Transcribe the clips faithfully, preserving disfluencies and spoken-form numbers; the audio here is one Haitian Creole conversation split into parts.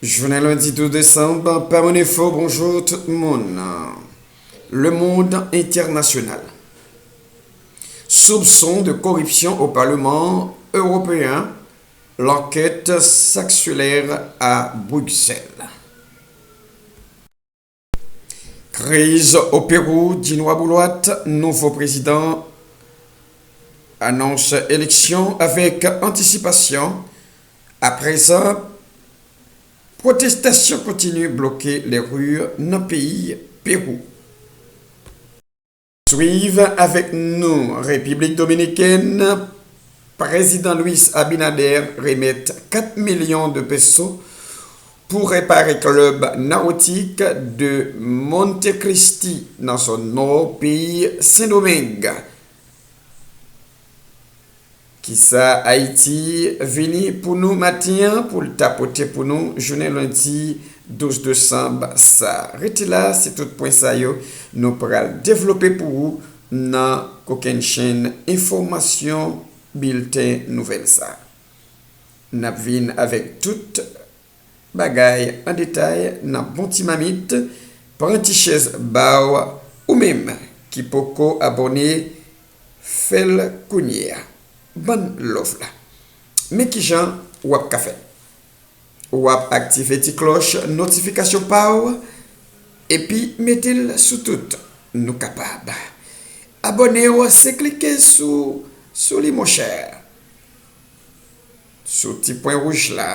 Jounen lendi douz desanm, pa moun enfo, bonjou tout moun. Le monde international. Soupçon de corruption au Parlement européen, l'enquête s'accélère à Bruxelles. Kriz o Perou, di nwa boulwat, nouvo prezidan anonse eleksyon avèk antisipasyon. Aprezan, pwotestasyon kontinye bloke lè ri nan peyi Perou. Swiv avèk nou, Repiblik Dominikèn, Prezidan Luis Abinader remèt kat milyon de peso pou repare klèb nawotik de Monte Cristi nan zòn nò peyi Sendomeng. Kisa Ayiti vini pou nou maten an, pou l ta pote pou nou jounen lendi douz desanm sa? Rete la, se tout pwen sa yo nou pral devlope pou ou nan kokennchenn enfòmasyon, bilten nouvèl sa. N ap vin avèk tout bagay an detay nan bon ti mamit. Pran ti chèz ba w, ou menm ki poko abòne, fè l kounye a. Ban n love la. Men kijan w ap ka fè l. W ap aktive ti klòch notifikasyon pa w, epi mete l sou tout. Nou kapab abòne w, se klike sou, sou li, monchè. Sou ti pwen wouj la,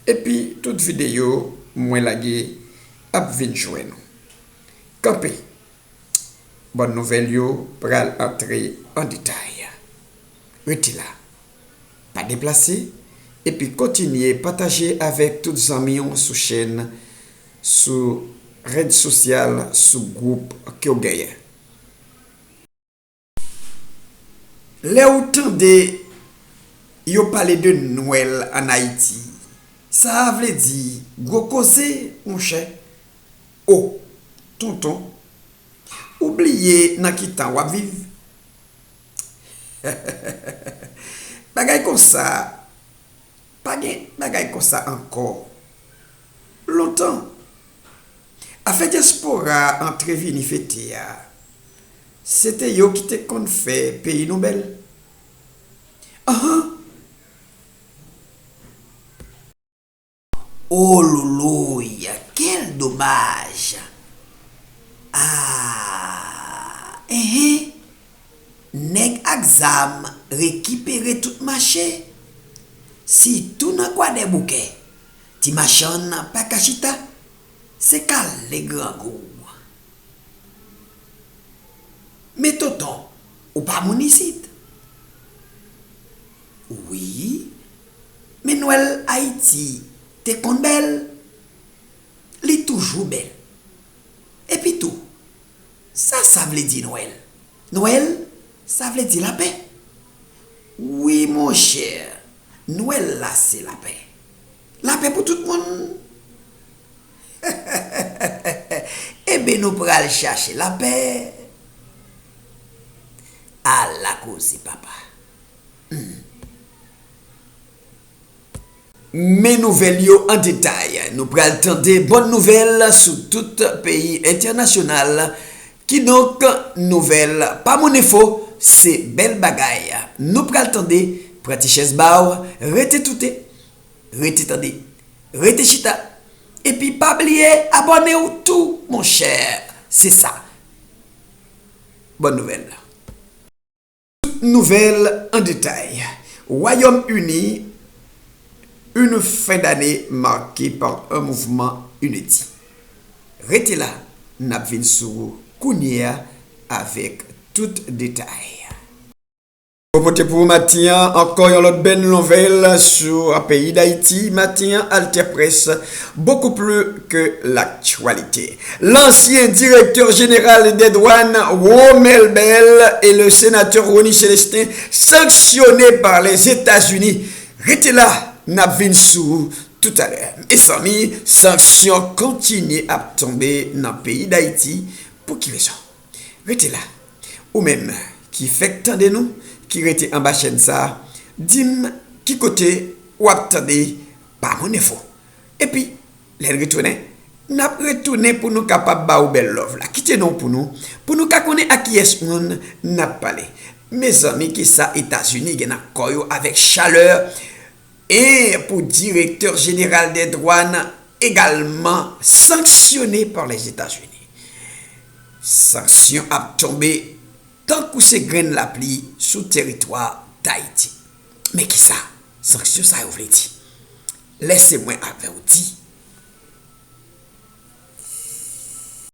epi tout videyo mwen lage ap vin jwenn ou. Kanpe. Bòn nouvèl yo pral antre an detay. Rete la. Pa deplase, epi kontinye pataje avèk tout zanmi w sou chèn, sou rèd sosyal, sou gwoup ke w genyen. Lè w tande yo pale de Nwèl ann Ayiti, sa a vle di gwo koze, monchè. O, tonton, ou bliye nan ki tan w ap viv? Bagay konsa, pa gen bagay konsa ankò. Lontan, afè dyaspora antre vini fete a, se te yo ki te konn fè peyi nou bèl. Anhan. O loloy, quel dommage! Ah, enhen. Nèg ak zam rekipere tout mache, sitou nan Kwadèboukè. Ti machann pa ka chita, se kale grangou. Men tonton, ou pa moun isit? Wi, men Nwèl Ayiti te konn bèl, li toujou bèl. Epi tou, sa sa vle di Nwèl? Nwèl, sa vle di lapè. Wi, monchè, Nwèl la se lapè. Lapè pou tout moun. Enben, nou pral chache lapè. Ala koze, papa. Hmm. Men nouvèl yo an detay. Nou pral tande bòn nouvèl sou tout peyi entènasyonal. Kidonk, nouvèl pa moun enfo, se bèl bagay. Nou pral tande, pran ti chèz ba w, rete toute, rete tande, rete chita. Epi pa bliye abòne w tou, monchè. Se sa. Bòn nouvèl. Nouvèl an detay. Wayòm Ini, une fin d'année marquée par un mouvement inédit. Rete la, n ap vin sou ou kounye a avèk tout detay. Mwen pote pou ou maten an ankò yon lòt bèl nouvèl sou peyi Dayiti. Maten an, AlterPresse, beaucoup plus que l'actualité. L'ancien directeur général des douanes, Romel Bell, et le sénateur Rony Célestin, sanctionnés par les États-Unis. Rete la, n ap vin sou ou toutalè. Mezanmi, sanksyon kontinye ap tonbe nan peyi Dayiti. Pou ki rezon? Rete la. Ou menm ki fèk tande nou, ki rete anba chèn sa a, di m ki kote w ap tande Pa Moun Enfo. Epi, Lè n retounen, n ap retounen pou nou kapab ba ou bèl love la. Kite non pou nou, pou nou ka konnen ak kiyès moun n ap pale. Mezanmi, kisa Etazini gen nan kò yo avèk chalè e pou direktè jeneral dè dwàn egalman sanksyone pa Lèzetazini. Sanksyon ap tonbe tankou se grenn lapli sou teritwa Dayiti. Men kisa sanksyon sa yo vle di? Lèse mwen avè w di